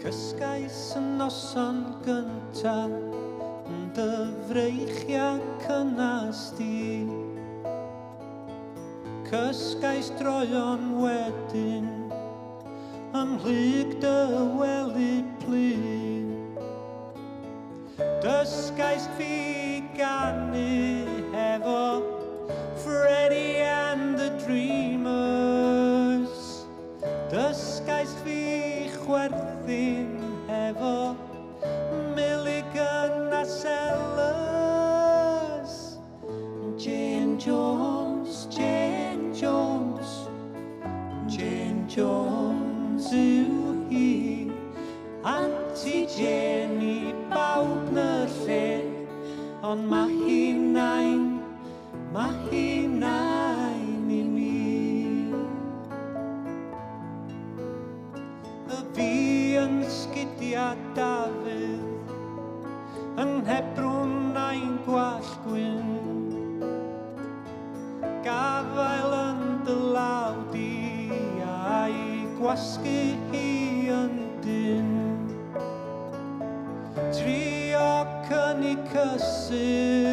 Cysgais y noson gynta yn dy freichiau cynnas di. Cysgais droeon wedyn ymhlyg dy wely plu. Dysgais fi ganu hefo Freddie and the Dreamers. Dysgais fi chwerthin hefo Milligan a Sellers. Jane Jones, Jane Jones, Jane Jones yw hi. Auntie Jane i bawb yn y lle, ond mae hi'n nain, mae hi'n nain i mi. Y fi yn sgidia Dafydd, yn hebrwng nain gwallt gwyn. Gafael yn dy law di a'i gwasgu hi yn dynn. Trio cynnig cysur